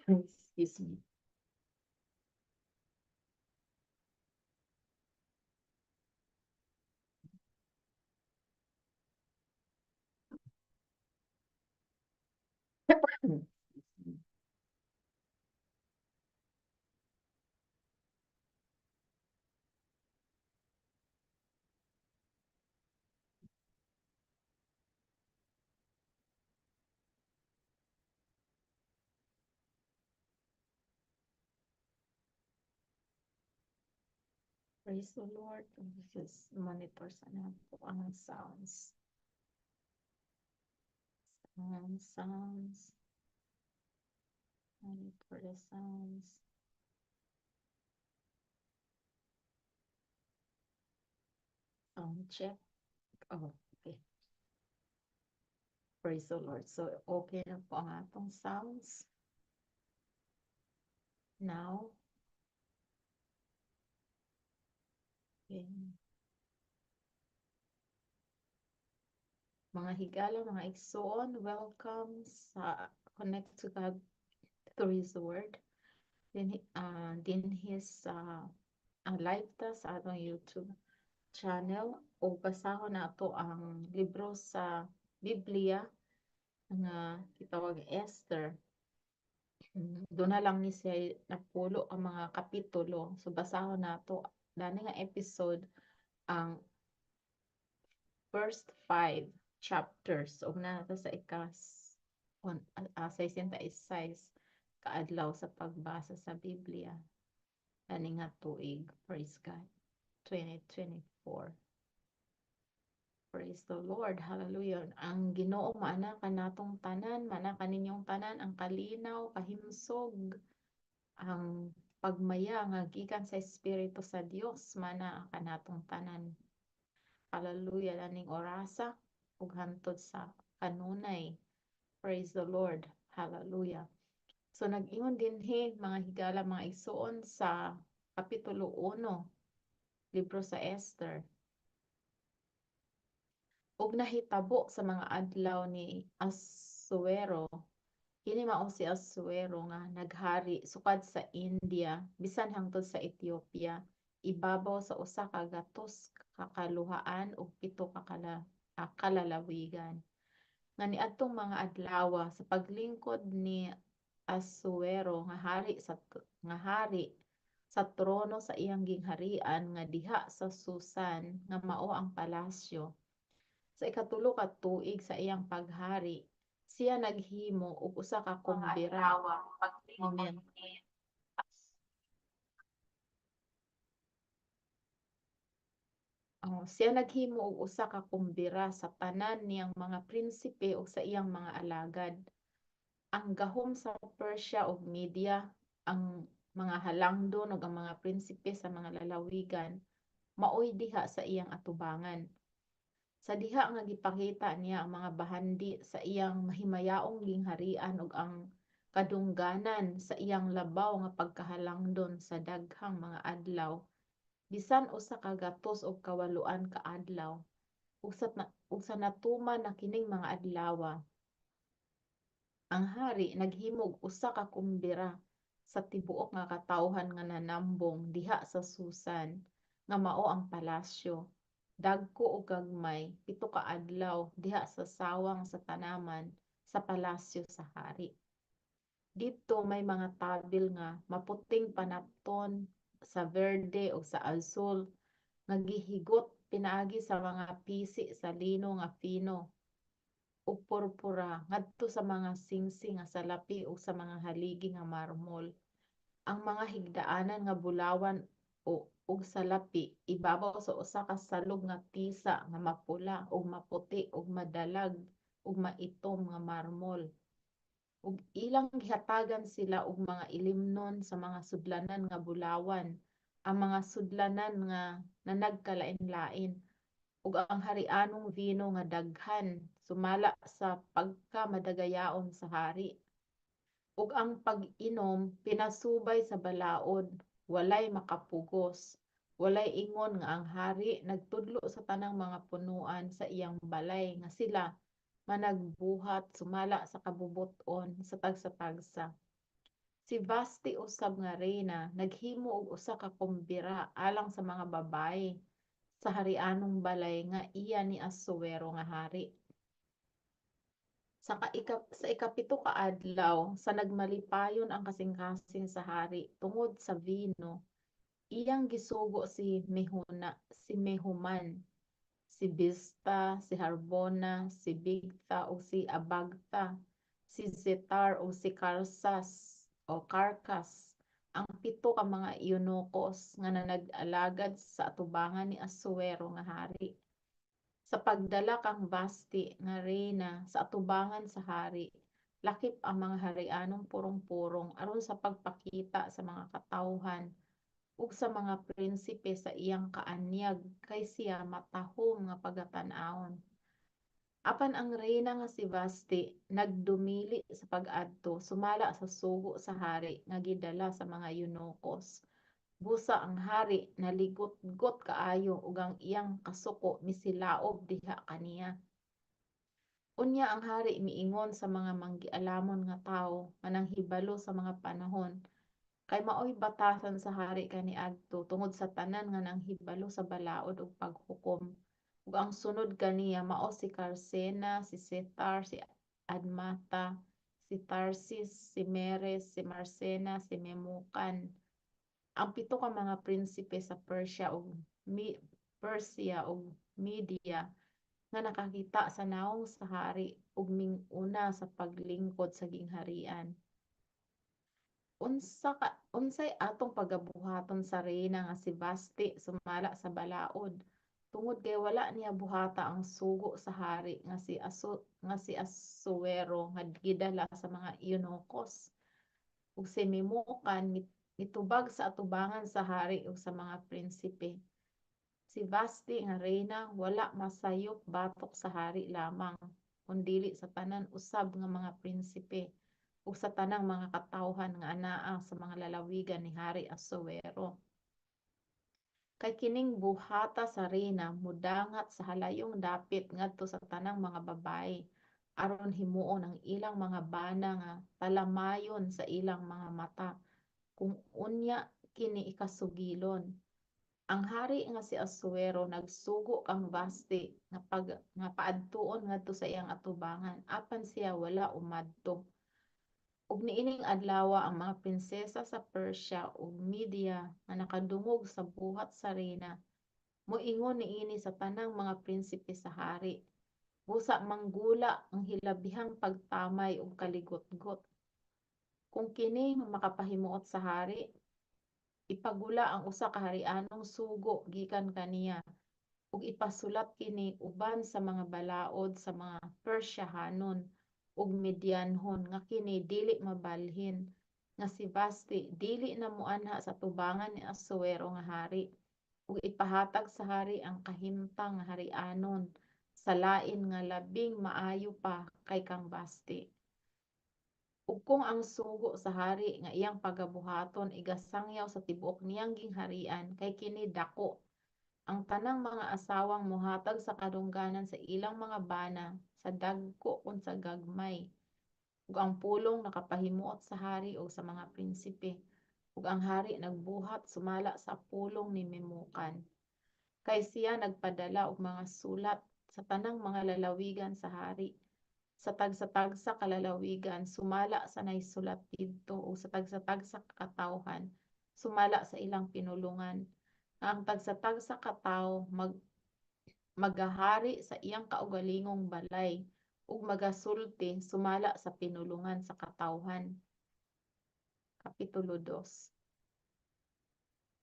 Excuse me. Praise the Lord. Just monitor sa na po ang sounds. Sounds, sounds. Monitor the sounds. Sound check. Oh, okay. Praise the Lord. So, okay na po ang atong sounds. Now, okay. Mga higala, mga igsoon, welcome sa Connect to God through His Word. Din his live ta sa atong YouTube channel o basahon nato ang libro sa Biblia nga gitawag Esther. Doon na lang ni siya napulo ang mga kapitulo. So basahon nato dani nga episode ang first 5 chapters ug naa ta sa ikas on 66 kaadlaw sa pagbasa sa Biblia ani nga tuig. Praise God. 2024. Praise the Lord. Hallelujah. Ang Ginoo maana kanatong tanan, maana kaninyong tanan ang kalinaw, kahimsog, ang pagmaya nga gikan sa Espiritu sa Dios mana kanatong tanan. Hallelujah. Laning orasa ug hantod sa kanunay. Praise the Lord. Hallelujah. So nag-ingon dinhi mga higala, mga igsuon, sa Kapitulo 1, libro sa Esther. Ug nahitabo sa mga adlaw ni Asuero, kini mao si Asuero nga naghari sukad sa India bisan hangtod sa Ethiopia, ibabaw sa 100 ka kaluhaan ug 7 ka kalalawigan. Nga niadtong mga adlawa sa paglingkod ni Asuero nga hari sa trono sa iyang gingharian nga diha sa Susan nga mao ang palasyo. Sa ikatulo ka tuig sa iyang paghari, siya naghimo og usa ka kumbira. Amen. Oh, siya naghimo og usa ka kumbira sa tanan niyang mga prinsipe ug sa iyang mga alagad. Ang gahom sa Persia ug Media, ang mga halangdon ug ang mga prinsipe sa mga lalawigan, maoy diha sa iyang atubangan. Sa diha nga gipakita niya ang mga bahandi sa iyang mahimayaong gingharian ug ang kadungganan sa iyang labaw nga pagkahalangdon sa daghang mga adlaw, bisan 108 ka adlaw, ug sa natuman na kining mga adlawa, ang hari naghimog usa ka kumbira sa tibuok nga katawhan nga nanambong diha sa Susan nga mao ang palasyo. Dagko og gagmay, 7 ka adlaw diha sa sawang sa tanaman sa palasyo sa hari. Didto may mga tabil nga maputing panapton sa verde o sa azul nga gihigot pinaagi sa mga pisi sa lino nga fino ug purpura ngadto sa mga singsing nga salapi ug sa mga haligi nga marmol. Ang mga higdaanan nga bulawan o ug salapi ibabaw sa usa ka salog nga tisa nga mapula ug maputi ug madalag ug maitom nga marmol. Ug ilang gihatagan sila og mga ilimnon sa mga sudlanan nga bulawan, ang mga sudlanan nga nanagkalain-lain, ug ang harianong vino nga daghan sumala sa pagkamadagayaon sa hari. Ug ang pag-inom pinasubay sa balaod, walay makapugos. Walay ingon nga ang hari nagtudlo sa tanang mga punuan sa iyang balay nga sila managbuhat sumala sa kabubut-on sa tagsa-tagsa. Si Vasti usab nga reyna naghimo og usa ka kumbira alang sa mga babaye sa harianong balay nga iya ni Asuero nga hari. Sa ikapito ka adlaw sa nagmalipayon ang kasing-kasing sa hari tungod sa vino, iyang gisugo si Mehuna, si Mehuman, si Bizta, si Harbona, si Bigtha ug si Abagtha, si Zetar ug si Karsas o Karkas, ang pito ka mga eunukos nga nag-alagad sa atubangan ni Asuero nga hari. Sa pagdala kang Vasti nga reyna sa atubangan sa hari, lakip ang mga harianong purong-purong aron sa pagpakita sa mga katawhan ug sa mga prinsipe sa iyang kaanyag, kay siya matahom nga pagatan-awon. Apan ang reyna nga si Vasti nagdumili sa pag-adto sumala sa sugo sa hari nga gidala sa mga eunukos. Busa ang hari naligutgot kaayo ug ang iyang kasuko misilaob diha kaniya. Unya ang hari miingon sa mga manggialamon nga tawo nga nanghibalo sa mga panahon, kay maoy batasan sa hari kaniadto tungod sa tanan nga nanghibalo sa balaod ug paghukom. Ug ang sunod kaniya mao si Karsena, si Setar, si Admata, si Tarsis, si Meres, si Marsena, si Memucan, ang pito ka mga prinsipe sa Persia ug Media nga nakakita sa nawong sa hari ug ming-una sa paglingkod sa gingharian. Unsa ka unsay atong pagabuhaton sa reyna nga si Vasti sumala sa balaod, tungod kay wala niya buhata ang sugo sa hari nga si Asuero nga gidala sa mga eunukos? Ug si Memucan mitubag sa atubangan sa hari ug sa mga prinsipe, "Si Vasti nga reyna wala masayop batok sa hari lamang, kun dili sa tanan usab nga mga prinsipe ug sa tanang mga katawhan nga anaa sa mga lalawigan ni Hari Asuero. Kay kining buhata sa reyna modangat sa halayong dapit ngadto sa tanang mga babaye aron himuon ang ilang mga bana nga talamayon sa ilang mga mata kung unya kini ikasugilon. Ang hari nga si Asuero nagsugo kang Vasti nga paadtuon ngadto sa iyang atubangan, apan siya wala umadto. Ug niining adlawa ang mga prinsesa sa Persia ug Media nga nakadungog sa buhat sa reyna moingon niini sa tanang mga prinsipe sa hari. Busa manggula ang hilabihang pagtamay ug kaligotgot. Kung kini makapahimuot sa hari, ipagula ang usa ka harianong sugo gikan kaniya ug ipasulat kini uban sa mga balaod sa mga Persiahanon ug Medianhon nga kini dili mabalhin, nga si Vasti dili na moanha sa atubangan ni Asuero nga hari, ug ipahatag sa hari ang kahimtang nga harianon sa lain nga labing maayo pa kay kang Vasti. Ug kung ang sugo sa hari nga iyang pagabuhaton igasangyaw sa tibuok niyang gingharian, kay kini dako, ang tanang mga asawang mohatag sa kadungganan sa ilang mga bana sa dagko kon sa gagmay. Ug ang pulong nakapahimuot sa hari ug sa mga prinsipe, ug ang hari nagbuhat sumala sa pulong ni Memucan. Kay siya nagpadala og mga sulat sa tanang mga lalawigan sa hari, sa tagsa-tagsa ka lalawigan sumala sa nahisulat didto ug sa tagsa-tagsa ka katawhan sumala sa ilang pinulongan, nga ang tagsa-tagsa ka tawo magahari sa iyang kaugalingong balay ug magasulti sumala sa pinulongan sa katawhan. Kapitulo 2.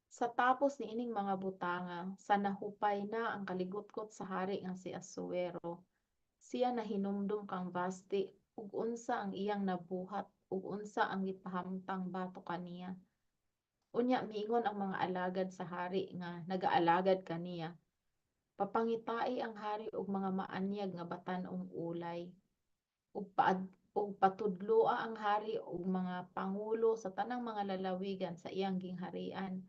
Sa tapos niining mga butanga, sa nahupay na ang kaligutgot sa hari nga si Asuero, siya nahinumdom kang Vasti ug unsa ang iyang nabuhat ug unsa ang gipahamtang batok kaniya. Unya miingon ang mga alagad sa hari nga nagaalagad kaniya, "Papangitai ang hari og mga maanyag nga batan-ong ulay, ug patudloa ang hari og mga pangulo sa tanang mga lalawigan sa iyang gingharian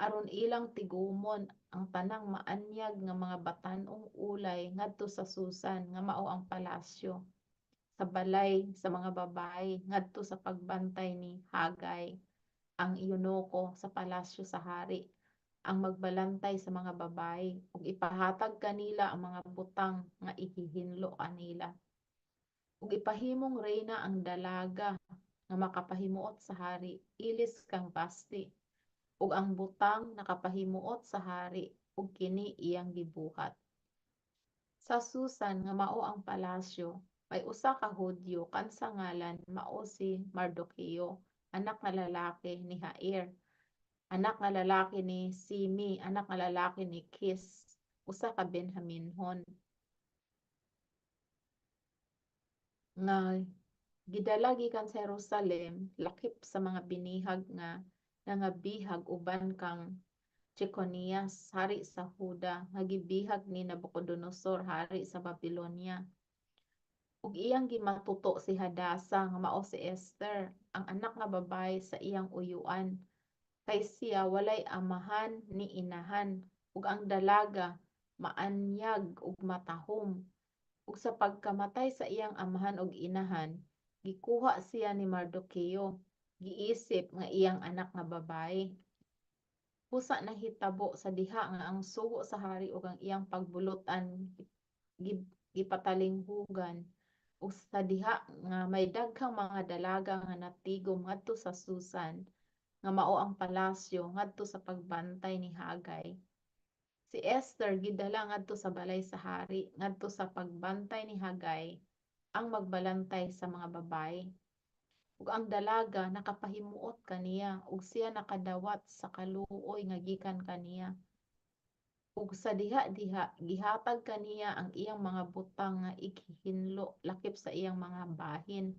aron ilang tigumon ang tanang maanyag nga mga batan-ong ulay ngadto sa Susan nga mao ang palasyo." Sa balay sa mga babaye ngadto sa pagbantay ni Hagay, ang eunuko sa palasyo sa hari, ang magbalantay sa mga babaye, ug ipahatag kanila ang mga butang nga ihihinlo kanila. Ug ipahimong reyna ang dalaga nga makapahimuot sa hari ilis kang Vasti, ug ang butang nakapahimuot sa hari, ug kini iyang gibuhat. Sa Susan, nga mao ang palasyo, may usa ka Hudyo kansa ngalan mao si Mardoqueo, anak nga lalaki ni Jair, anak nga lalaki ni Simi, anak nga lalaki ni Kis, usa ka Benjaminhon, nga gidala gikan sa Jerusalem lakip sa mga binihag nga nangabihag uban kang Jeconias, hari sa Huda, nga gibihag ni Nabucodonosor, hari sa Babylonia. Ug iyang gimatuto si Hadasa, nga mao si Esther, ang anak nga babaye sa iyang uyuan, kay siya walay amahan ni inahan, ug ang dalaga maanyag ug matahom. Ug sa pagkamatay sa iyang amahan ug inahan, gikuha siya ni Mardoqueo, giisip nga iyang anak nga babaye. Busa nahitabo sa diha nga ang sugo sa hari ug ang iyang pagbulutan gipatalinghugan, ug sa diha nga may daghang mga dalaga nga natigom ngadto sa Susan, nga mao ang palasyo, ngadto sa pagbantay ni Hagay. Si Esther gidala ngadto sa balay sa hari ngadto sa pagbantay ni Hagay, ang magbalantay sa mga babaye. Ug ang dalaga nakapahimuot kaniya, ug siya nakadawat sa kaluoy nga gikan kaniya. Ug sa diha-diha gihatag kaniya ang iyang mga butang nga igihinlo lakip sa iyang mga bahin,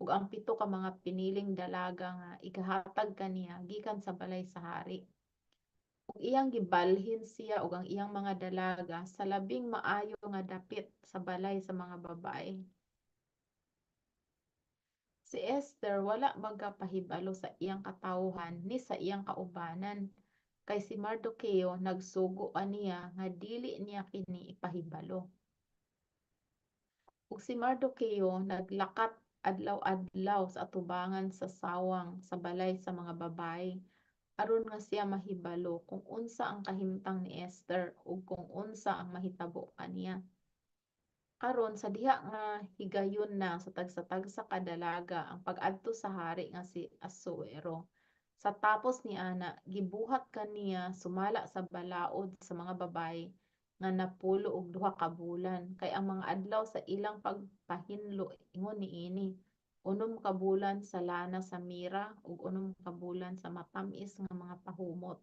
ug ang pito ka mga piniling dalaga nga ikahatag kaniya gikan sa balay sa hari. Ug iyang gibalhin siya ug ang iyang mga dalaga sa labing maayo nga dapit sa balay sa mga babaye. Si Esther wala magapahibalo sa iyang katawhan ni sa iyang kaubanan, kay si Mardoqueo nagsugo kaniya nga dili niya kini ipahibalo. Ug si Mardoqueo naglakat adlaw-adlaw sa atubangan sa sawang sa balay sa mga babaye, aron nga siya mahibalo kung unsa ang kahimtang ni Esther ug kung unsa ang mahitabo kaniya. Karon sa diha nga higayon na sa tagsa-tagsa ka dalaga ang pag-adto sa hari nga si Asuero. Sa tapos niana, gibuhat kaniya sumala sa balaod sa mga babaye nga 92 ka bulan, kay ang mga adlaw sa ilang pagpahinlo ingon niini: 6 ka bulan sa lana sa mira ug 6 ka bulan sa matam-is nga mga pahumot,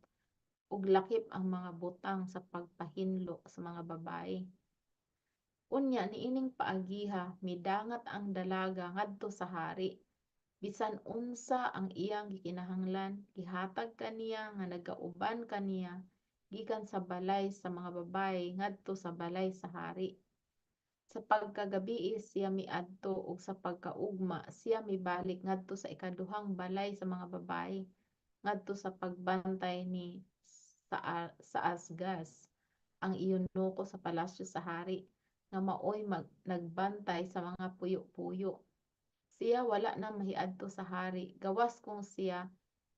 ug lakip ang mga butang sa pagpahinlo sa mga babaye. Unya niining paagiha midangat ang dalaga ngadto sa hari. Bisan unsa ang iyang gikinahanglan, gihatag kaniya nga nagauban kaniya gikan sa balay sa mga babaye ngadto sa balay sa hari. Sa pagkagabii siya miadto, ug sa pagkaugma siya mibalik ngadto sa ikaduhang balay sa mga babaye, ngadto sa pagbantay ni Saasgas, ang eunuko sa palasyo sa hari, nga maoy nagbantay sa mga puyo-puyo. Siya wala na mahiadto sa hari gawas kung siya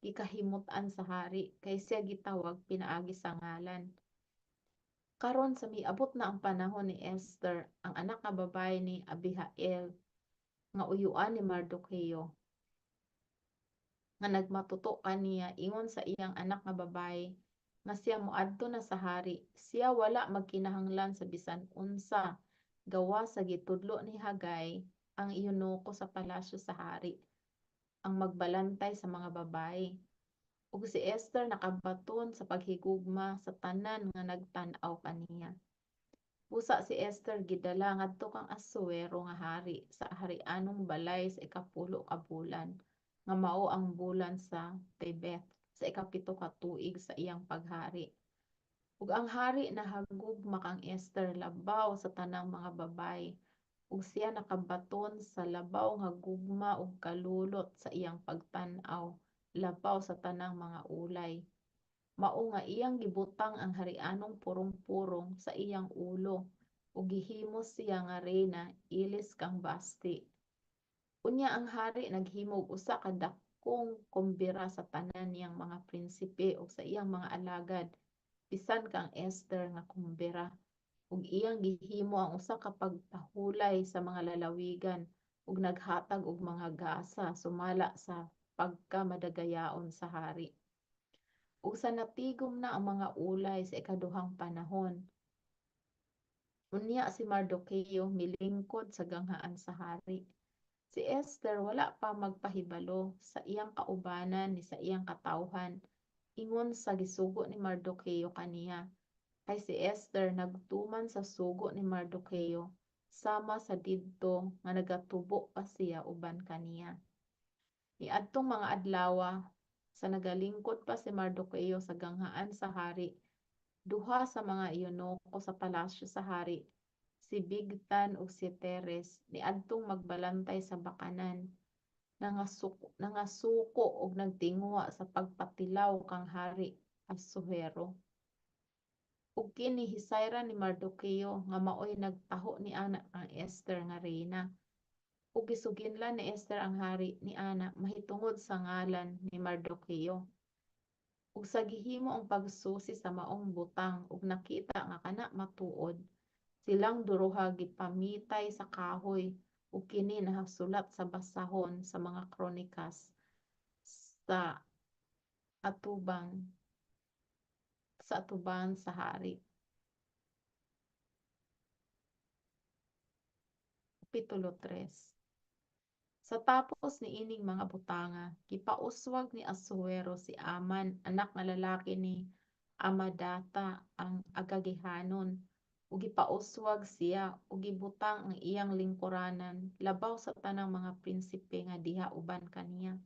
gikahimut-an sa hari, kay siya gitawag pinaagi sa ngalan. Karon sa miabot na ang panahon ni Esther, ang anak nga babaye ni Abihail, nga uyuan ni Mardoqueo, nga nagmatuto kaniya ingon sa iyang anak nga babaye nga siya moadto na sa hari, siya wala magkinahanglan sa bisan unsa gawas sa gitudlo ni Hagay, ang eunuko sa palasyo sa hari, ang magbalantay sa mga babaye. Ug si Esther nakabaton sa paghigugma sa tanan nga nagtan-aw kaniya. Busa si Esther gidala ngadto kang Asuero nga hari sa harianong balay sa 10 ka bulan, nga mao ang bulan sa Tebeth, sa 7 ka tuig sa iyang paghari. Ug ang hari nahagugma kang Esther labaw sa tanang mga babaye, ug siya nakabaton sa labaw nga gugma ug kalulot sa iyang pagtan-aw labaw sa tanang mga ulay. Mao nga iyang gibutang ang harianong purong-purong sa iyang ulo, ug gihimo siya nga reyna ilis kang Vasti. Unya ang hari naghimo og usa ka dakong kumbira sa tanan niyang mga prinsipe ug sa iyang mga alagad, bisan kang Esther nga kumbira, ug iyang gihimo ang usa ka pagpahulay sa mga lalawigan ug naghatag og mga gasa sumala sa pagkamadagayaon sa hari. Ug sa natigom na ang mga ulay sa ikaduhang panahon, unya si Mardoqueo milingkod sa ganghaan sa hari. Si Esther wala pa magpahibalo sa iyang kaubanan ni sa iyang katawhan ingon sa gisugo ni Mardoqueo kaniya, kay si Esther nagtuman sa sugo ni Mardoqueo sama sa didto nga nagatubo pa siya uban kaniya. Niadtong mga adlawa sa nagalingkod pa si Mardoqueo sa ganghaan sa hari, duha sa mga eunuko sa palasyo sa hari, si Bigtan ug si Teres, niadtong magbalantay sa bakanan, nangasuko ug nagtinguha sa pagpatilaw kang Hari Asuero. Ug kini hisayran ni Mardoqueo nga maoy nagtaho niana kang Esther nga reyna. Ug gisuginlan ni Esther ang hari niana mahitungod sa ngalan ni Mardoqueo. Ug sa gihimo ang pagsusi sa maong butang ug nakita nga kana matuod, silang duruha gipamitay sa kahoy, ug kini nahasulat sa basahon sa mga kronikas sa atubangan sa hari. Kapitulo 3. Sa tapos niining mga butanga, gipauswag ni Asuero si Aman, anak nga lalaki ni Amadata, ang Agagihanon, ug gipauswag siya ug gibutang ang iyang lingkuranan labaw sa tanang mga prinsipe nga diha uban kaniya.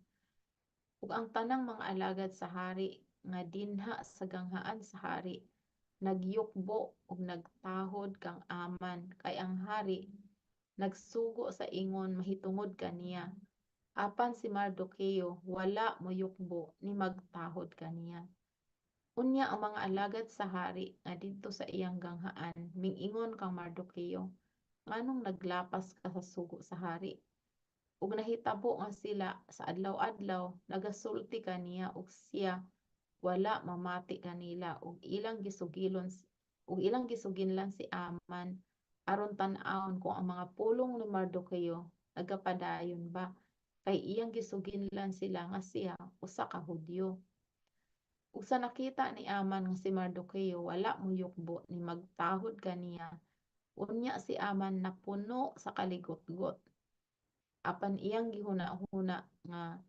Ug ang tanang mga alagad sa hari nga dinha sa ganghaan sa hari nagyukbo ug nagtahod kang Aman, kay ang hari nagsugo sa ingon mahitungod kaniya. Apan si Mardoqueo wala moyukbo ni magtahod kaniya. Unya ang mga alagad sa hari nga didto sa iyang ganghaan mingingon kang Mardoqueo, "Nganong naglapas ka sa sugo sa hari?" Ug nahitabo nga sila sa adlaw-adlaw nagasulti kaniya ug siya wala mamati kanila, ug ilang gisuginlan si Aman aron tan-awon kung ang mga pulong ni Mardoqueo nagapadayon ba, kay iyang gisuginlan sila nga siya usa ka Hudyo. Ug sa nakita ni Aman nga si Mardoqueo wala moyukbo ni magtahod kaniya, unya si Aman napuno sa kaligotgot. Apan iyang gihuna-huna nga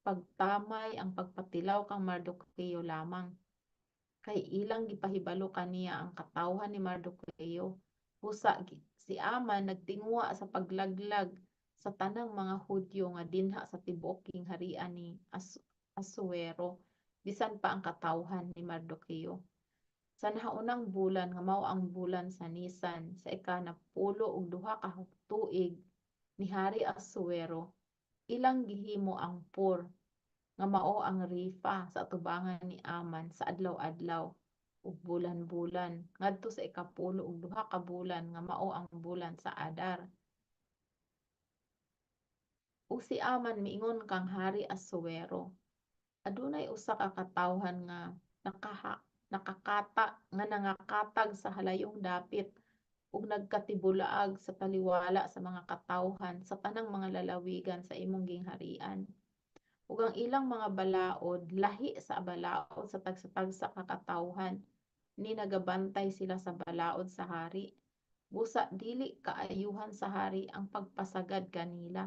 pagtamay ang pagpatilaw kang Mardoqueo lamang, kay ilang gipahibalo kaniya ang katawhan ni Mardoqueo. Busa si Aman nagtinguha sa paglaglag sa tanang mga Hudyo nga dinha sa tibuok gingharian ni Asuero, bisan pa ang katawhan ni Mardoqueo. Sa nahaunang bulan, nga mao ang bulan sa Nisan, sa ikanapulo ug duha ka tuig ni Hari Asuero, ilang gihimo ang pur, nga mao ang rifa, sa atubangan ni Aman sa adlaw-adlaw ug bulan-bulan ngadto sa ikapulo ug duha ka bulan, nga mao ang bulan sa Adar. Ug si Aman miingon kang Hari Asuero, "Adunay usa ka katawhan nga nakakata nga nangakatag sa halayong dapit ug nagkatibulaag sa taliwala sa mga katawhan sa tanang mga lalawigan sa imong gingharian. Ug ang ilang mga balaod lahi sa balaod sa tagsa-tagsa ka katawhan, ni nagabantay sila sa balaod sa hari. Busa dili kaayuhan sa hari ang pagpasagad kanila.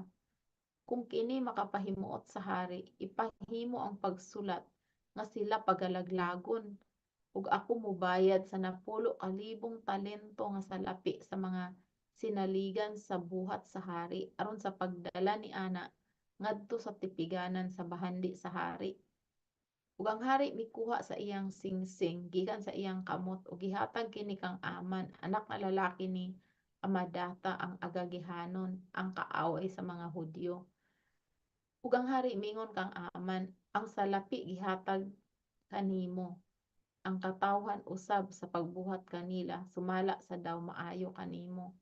Kung kini makapahimuot sa hari, ipahimo ang pagsulat nga sila pagalaglagon, ug ako mobayad sa 10,000 talento nga salapi sa mga sinaligan sa buhat sa hari aron sa pagdala niana ngadto sa tipiganan sa bahandi sa hari." Ug ang hari mikuha sa iyang singsing gikan sa iyang kamot ug gihatag kini kang Aman, anak nga lalaki ni Amadata ang Agagihanon, ang kaaway sa mga Hudyo. Ug ang hari miingon kang Aman, "Ang salapi gihatag kanimo, ang katawhan usab sa pagbuhat kanila sumala sa daw maayo kanimo."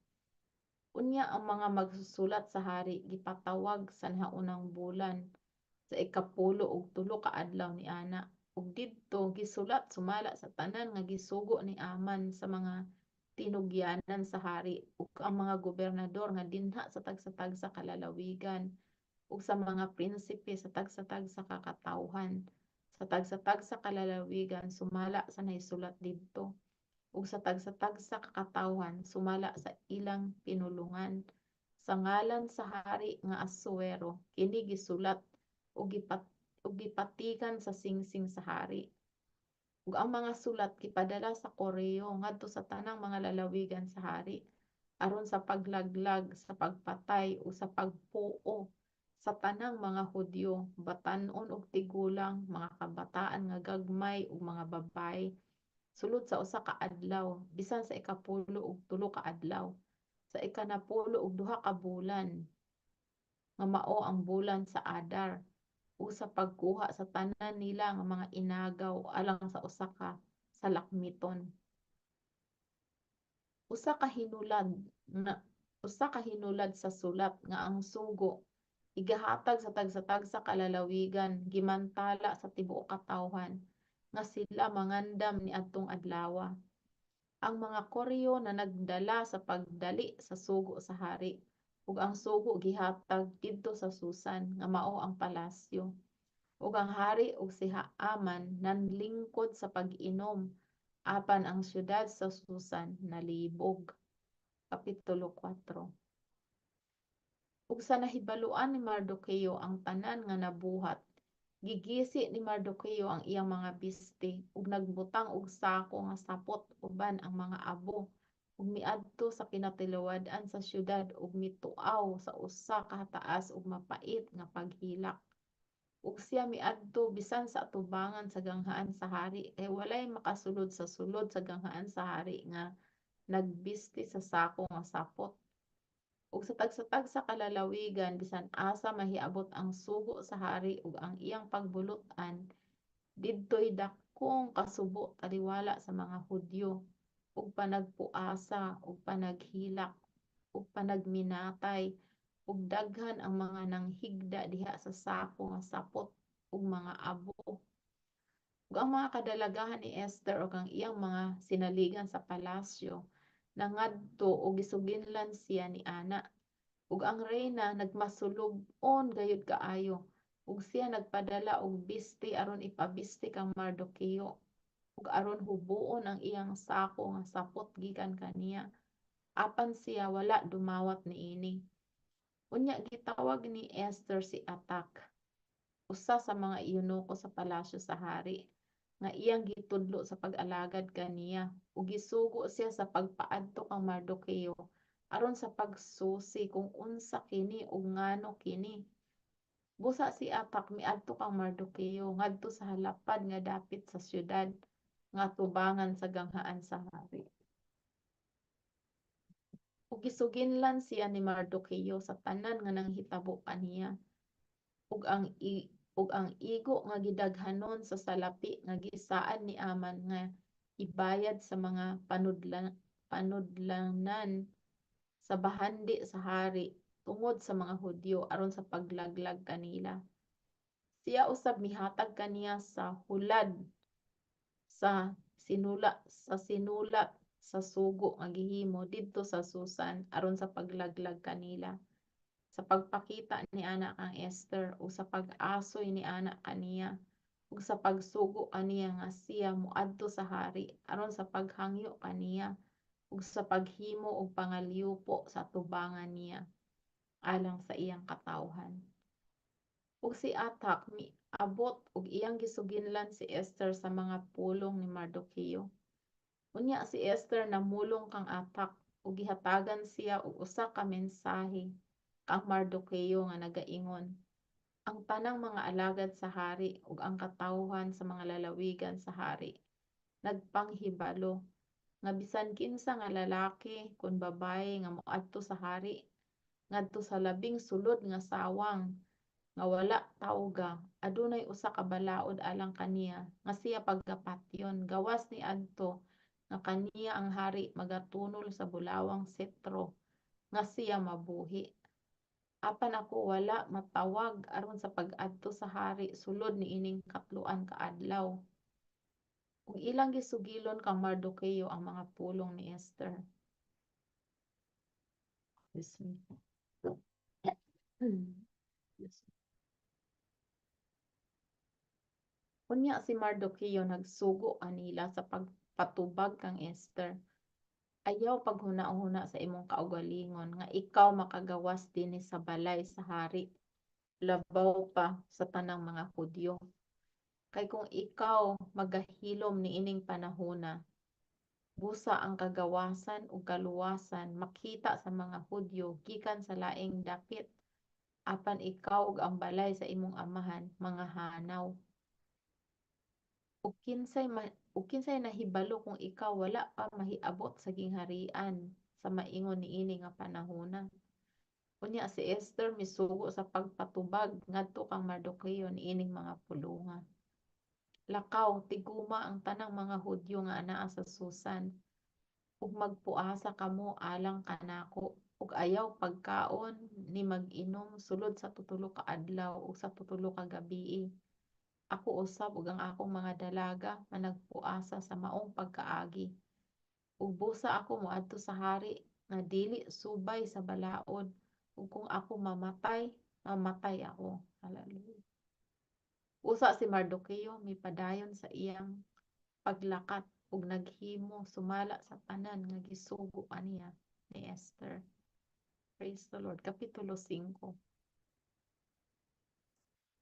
Unya ang mga magsusulat sa hari gipatawag sa nahaunang bulan, sa ikapulo og tulo ka adlaw niana, ug didto gisulat sumala sa tanan nga gisugo ni Aman sa mga tinugyanan sa hari ug ang mga gobernador nga dinha sa tagsa-tagsa ka lalawigan ug sa mga prinsipe sa tagsa-tagsa ka katawhan sa tagsa-tagsa ka lalawigan sumala sa nahisulat didto, ug sa tagsa-tagsa ka katawhan sumala sa ilang pinulongan. Sa ngalan sa hari nga Asuero kini gisulat ug gipatikan sa singsing sa hari. Ug ang mga sulat gipadala sa koreo ngadto sa tanang mga lalawigan sa hari aron sa paglaglag, sa pagpatay ug sa pagpuo sa tanang mga Hudyo, batan-on ug tigulang, mga kabataan nga gagmay ug mga babaye, sulod sa usa ka adlaw, bisan sa ikapulo og tulo ka adlaw sa ikanapulo og duha ka bulan, nga mao ang bulan sa Adar, ug sa pagkuha sa tanan nila nga mga inagaw alang sa usa ka salakmiton. Usa ka hinulad sa sulat nga ang sugo igahatag sa tagsa-tagsa ka lalawigan gimantala sa tibuok katawhan nga sila mangandam niadtong adlawa. Ang mga koreo nagdala sa pagdali sa sugo sa hari, ug ang sugo gihatag didto sa Susan, nga mao ang palasyo. Ug ang hari ug si Aman nanlingkod sa pag-inom, apan ang siyudad sa Susan nalibog. Kapitulo 4. Ug sa nahibaloan ni Mardoqueo ang tanan nga nabuhat, gigisi ni Mardoqueo ang iyang mga bisti ug nagbutang og sako nga sapot uban ang mga abo ug miadto sa kinatiload-an sa siyudad ug mituaw sa usa ka taas ug mapait nga paghilak. Ug siya miadto bisan sa atubangan sa ganghaan sa hari, kay walay makasulod sa sulod sa ganghaan sa hari nga nagbisti sa sako nga sapot. Ug sa tagsa-tagsa ka lalawigan bisan asa mahiabot ang sugo sa hari ug ang iyang pagbulut-an, didtoy dakong kasubo taliwala sa mga Hudyo, ug panagpuasa ug panaghilak ug panagminatay, ug daghan ang mga nanghigda diha sa sako nga sapot ug mga abo. Ug ang mga kadalagahan ni Esther ug ang iyang mga sinaligan sa palasyo nangadto ug gisuginlan siya niana. Ug ang reyna nagmasulub-on gayud kaayo, ug siya nagpadala og bisti aron ipabisti kang Mardoqueo ug aron huboon ang iyang sako nga sapot gikan kaniya, apan siya wala dumawat niini. Unya gitawag ni Esther si Atac, usa sa mga eunuko sa palasyo sa hari, nga iyang gitudlo sa pag-alagad kaniya, ug gisugo siya sa pagpaadto kang Mardoqueo aron sa pagsusi kung unsa kini ug ngano kini. Busa si Atac miadto kang Mardoqueo ngadto sa halapad nga dapit sa siyudad, nga atubangan sa ganghaan sa hari. Ug gisuginlan siya ni Mardoqueo sa tanan nga nanghitabo kaniya, ug ang igo nga gidaghanon sa salapi nga gisaad ni Aman nga ibayad sa mga panudlanan sa bahandi sa hari tungod sa mga Hudyo aron sa paglaglag kanila. Siya usab mihatag kaniya sa hulad sa sinulat sa sugo nga gihimo didto sa Susan aron sa paglaglag kanila, sa pagpakita niana kang Esther ug sa pag-asoy niana kaniya ug sa pagsugo kaniya nga siya moadto sa hari aron sa paghangyo kaniya ug sa paghimo og pangalyupo sa atubangan niya alang sa iyang katawhan. Ug si Atac miabot ug iyang gisuginlan si Esther sa mga pulong ni Mardoqueo. Unya si Esther namulong kang Atac ug gihatagan siya og usa ka mensahe kang Mardoqueo nga nagaingon: Ang tanang mga alagad sa hari ug ang katawhan sa mga lalawigan sa hari nagpanghibalo nga bisan kinsa nga lalaki kon babaye nga moadto sa hari ngadto sa labing sulod nga sawang nga wala tawga, adunay usa ka balaod alang kaniya nga siya pagapatyon gawas niadto nga kaniya ang hari magatunol sa bulawang setro. nga siya mabuhi. Apan ako wala matawag aron sa pag-adto sa hari sulod niining katloan ka adlaw. Ug ilang gisugilon kang Mardoqueo ang mga pulong ni Esther. Excuse me. Excuse me. Unya si Mardoqueo nagsugo kanila sa pagpatubag kang Esther. Ayaw paghuna-huna sa imong kaugalingon nga ikaw makagawas dinhi sa balay sa hari, labaw pa sa tanang mga Hudyo. Kay kung ikaw magahilom niining panahona, busa ang kagawasan ug kaluwasan makita sa mga Hudyo gikan sa laing dapit, apan ikaw ug ang balay sa imong amahan mangahanaw. Ug kinsay nahibalo kung ikaw wala pa mahiabot sa gingharian sa maingon niini nga panahona? Unya si Esther misugo sa pagpatubag ngadto kang Mardoqueo niining mga pulonga. Lakaw, tiguma ang tanang mga Hudyo nga anaa sa Susan, ug magpuasa kamo alang kanako, ug ayaw pagkaon ni mag-inom sulod sa tutulo ka adlaw ug sa tutulo ka gabii. Ako usab ug ang akong mga dalaga managpuasa sa maong pagkaagi. Ug busa ako moadto sa hari nga dili subay sa balaod, ug kung ako mamatay, mamatay ako. Hallelujah. Usa si Mardoqueo mipadayon sa iyang paglakat ug naghimo sumala sa tanan nga gisugo kaniya ni Esther. Praise the Lord. Kapitulo 5.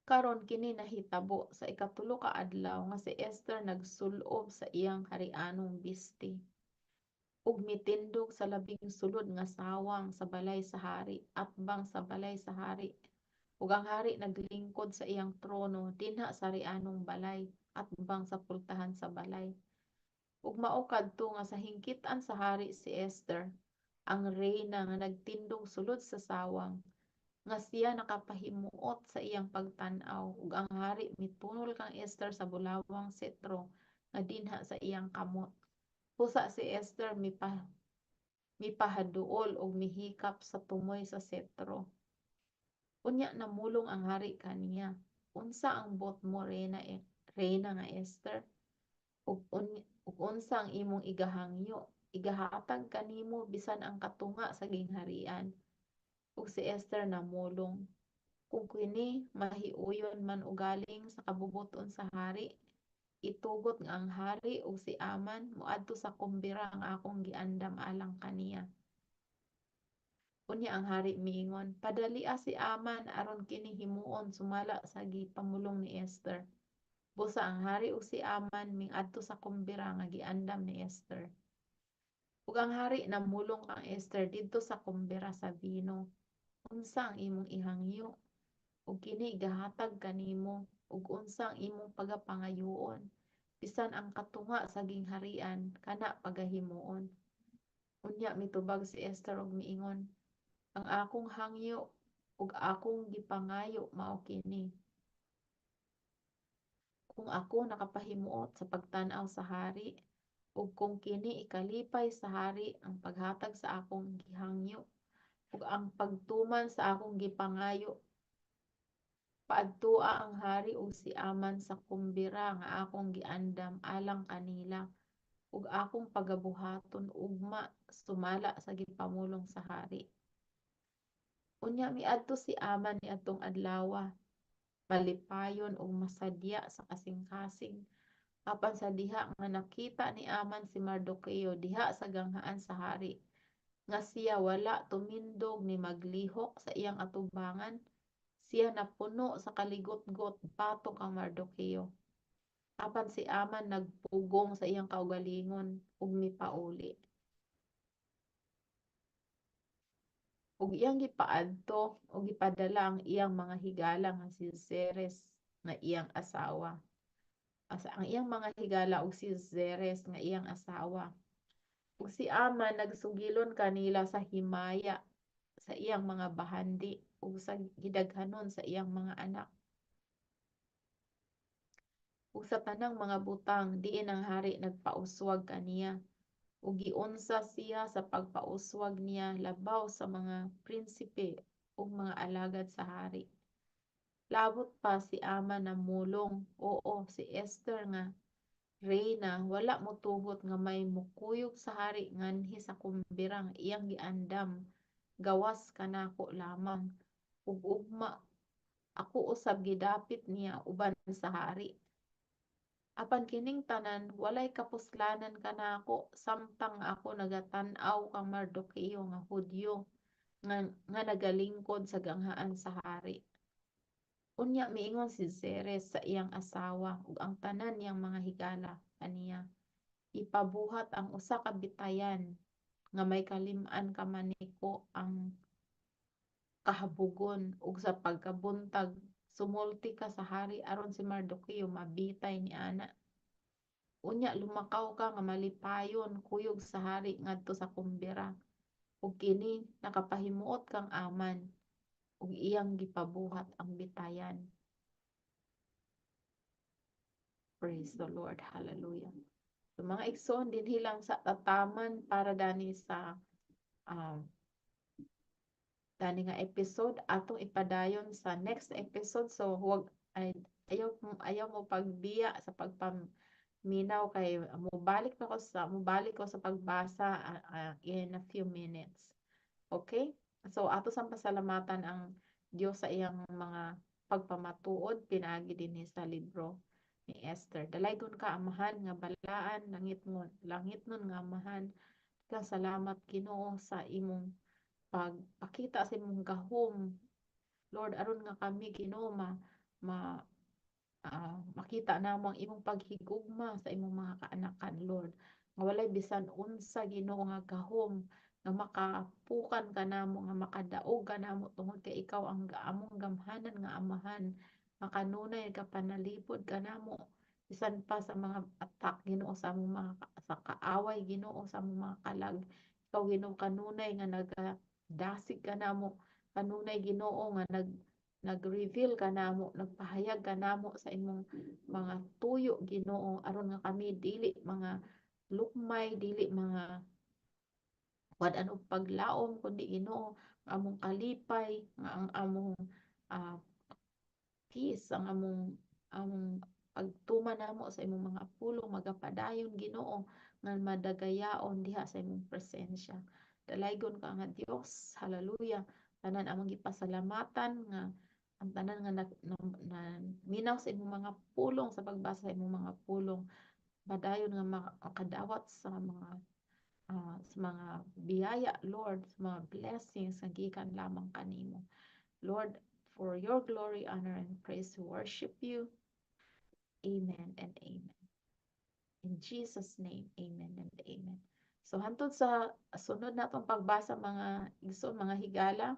Karon kini nahitabo sa ikatulo ka adlaw nga si Esther nagsul-ob sa iyang harianong bisti ug mitindog sa labing sulod nga sawang sa balay sa hari, atbang sa balay sa hari. Ug ang hari naglingkod sa iyang trono dinha sa harianong balay, atbang sa pultahan sa balay. Ug mao kadto nga sa hingkitan sa hari si Esther, ang reyna nga nagtindog sulod sa sawang, nga siya nakapahimuot sa iyang pagtan-aw, ug ang hari mitunol kang Esther sa bulawang setro nga dinha sa iyang kamot. Busa si Esther mipahaduol ug mihikap sa tumoy sa setro. Unya namulong ang hari kaniya, "Unsa ang buot mo, reyna, reyna nga Esther? Ug unsa ang imong igahangyo? Igahatag kanimo bisan ang katunga sa gingharian." Ug si Esther namulong, "Kung kini mahiuyon man ugaling sa kabubut-on sa hari, itugot nga ang hari ug si Aman moadto sa kumbira nga akong giandam alang kaniya." Unya ang hari miingon, "Padalia si Aman aron kini himuon sumala sa gipamulong ni Esther." Busa ang hari ug si Aman mingadto sa kumbira nga giandam ni Esther. Ug ang hari namulong kang Esther didto sa kumbira sa bino, "Unsa ang imong ihangyo? Ug kini igahatag kanimo. Ug unsa ang imong pagapangayoon? Bisan ang katunga sa gingharian kana pagahimuon." Unya mitubag si Esther ug miingon, "Ang akong hangyo ug akong gipangayo mao kini: Kung ako nakapahimuot sa pagtan-aw sa hari, ug kung kini ikalipay sa hari ang paghatag sa akong gihangyo ug ang pagtuman sa akong gipangayo, paadtua ang hari ug si Aman sa kumbira nga akong giandam alang kanila, ug akong pagabuhaton ugma sumala sa gipamulong sa hari." Unya miadto si Aman niadtong adlawa, malipayon ug masadya sa kasing-kasing. Apan sa diha nga nakita ni Aman si Mardoqueo diha sa ganghaan sa hari, nga siya wala tumindog ni maglihok sa iyang atubangan, siya napuno sa kaligotgot batok kang Mardoqueo. Apan si Aman nagpugong sa iyang kaugalingon ug mipauli. Ug iyang gipaadto ug gipadala ang iyang mga higala nga si Zeres nga iyang asawa. Asa ang iyang mga higala ug si Zeres nga iyang asawa. Ug si Aman nagsugilon kanila sa himaya sa iyang mga bahandi ug sa gidaghanon sa iyang mga anak. Ug sa tanang mga butang diin ang hari nagpauswag kaniya. Ug giunsa siya sa pagpauswag niya labaw sa mga prinsipe ug mga alagad sa hari. Labot pa si Aman namulong, oo, si Esther nga reyna wala motugot nga may mokuyog sa hari nganhi sa kumbira nga iyang giandam gawas kanako lamang, ug ugma ako usab gidapit niya uban sa hari. Apan kining tanan walay kapuslanan kanako samtang nga ako nagatan-aw kang Mardoqueo nga Hudyo nga nagalingkod sa ganghaan sa hari." Unya miingon si Zeres sa iyang asawa ug ang tanan niyang mga higala aniya, "Ipabuhat ang usa ka bitayan nga may kalim-an ka maniko ang kahabogon, ug sa pagkabuntag sumulti ka sa hari aron si Mardoqueo mabitay niana. Unya lumakaw ka nga malipayon kuyog sa hari ngadto sa kumbira." Ug kini nakapahimuot kang Aman, ug iyang gipabuhat ang bitayan. Praise the Lord. Hallelujah. So mga igsoon, dinhi lang sa tataman para dani sa dani nga episode. Atong ipadayon sa next episode. So huwag ay ayaw mo pagbiya sa pagpaminaw kay mobalik ko sa pagbasa in a few minutes. Okay? So ato sang pasalamatan ang Dios sa iyang mga pagpamatuod pinaagi dinhi sa libro ni Esther. Dalaygon ka, Amahan nga balaan, langitnon nga Amahan. Ka salamat, Ginoo, sa imong pagpakita sa imong gahom. Lord, aron nga kami, Ginoo, ma makita namo ang imong paghigugma sa imong mga kaanakan, Lord. Nga walay bisan unsa, Ginoo, nga gahom nga makapukan kanamo, nga makadaog kanamo, tungod kay ikaw ang among gamhanan nga Amahan nga kanunay nagapanalipod kanamo bisan pa sa mga attack, Ginoo, sa among mga sa kaaway, Ginoo, sa among mga kalag. Ikaw, Ginoo, kanunay nga nagadasig kanamo, kanunay, Ginoo, nga nag-reveal kanamo, nagpahayag kanamo sa imong mga tuyo, Ginoo, aron nga kami dili mga lukmay, dili mga wad-an og paglaom, kundi, Ginoo, ang among kalipay, nga ang among peace, ang among pagtuman namo sa imong mga pulong magapadayon, Ginoo, nga madagayaon diha sa imong presensya. Dalaygon ka nga Dios. Hallelujah. Tanan among gipasalamatan nga ang tanan nga na minaw sa imong mga pulong, sa pagbasa sa imong mga pulong, padayon nga makadawat sa mga biyaya, Lord, sa mga blessings nga gikan lamang kanimo. Lord, for your glory, honor, and praise, we worship you. Amen and amen. In Jesus' name, amen and amen. So hantod sa sunod natong pagbasa, mga igsoon, mga higala,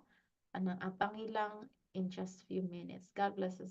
anang atangi lang in just few minutes. God bless us.